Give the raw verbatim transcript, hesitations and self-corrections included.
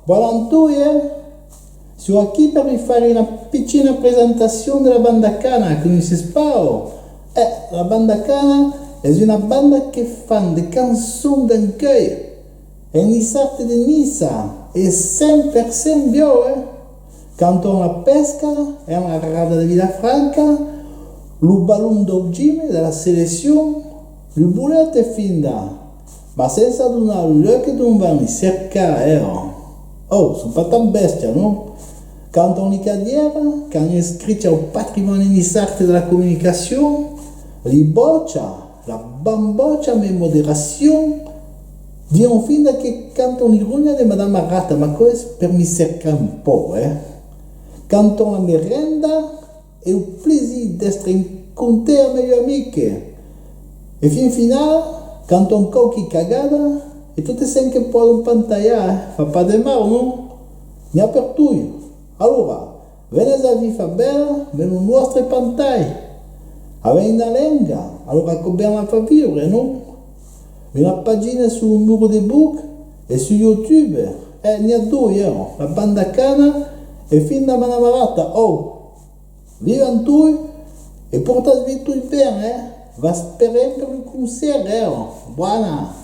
Voilà, Antoi, eh? Siáu aquí per vi faire una pichina presentacion de la Banda Cana, coneissètz pas? Eh, la Banda Cana es una banda que fan de cançons d'encuei en niçard de Niça, e cent per cent biòu, eh? Cantam la pesca en la rada de Vilafranca, lo balon dau gime de la seleccion, lo bolet e finda, mas sensa donar lo luec d'ont van li cercar, eh? Oh, son pas tan bèstia, non? Cantam li cadièras qu'an escrich au patrimòni niçard de la comunicacion, li bòchas, la bambòcha, me moderacion, dion finda que cantam li ronhas de Madama Rata, mas quò es per mi cercar un pauc, eh? Cantam la merenda e lo plasir d'èstre en compte amb li amics. E fin finala, cantam quauqui cagadas e totes cen que pòdon pantalhar, eh? Fa pas de mau, non? N'i a per toi. Alora, venètz a vi far bèla, ven lo nòstre pantai. Avèm una lenga, alora quò ben la fa viure, non? Una pagina sus lo mur de Boc e sus YouTube, eh, n'i a doi, eh, la Banda Cana e finda Madama Rata, oh! Viva Antoi e portatz-vi tot ben, eh? V'esperem per lo concèrt, eh? Bòna!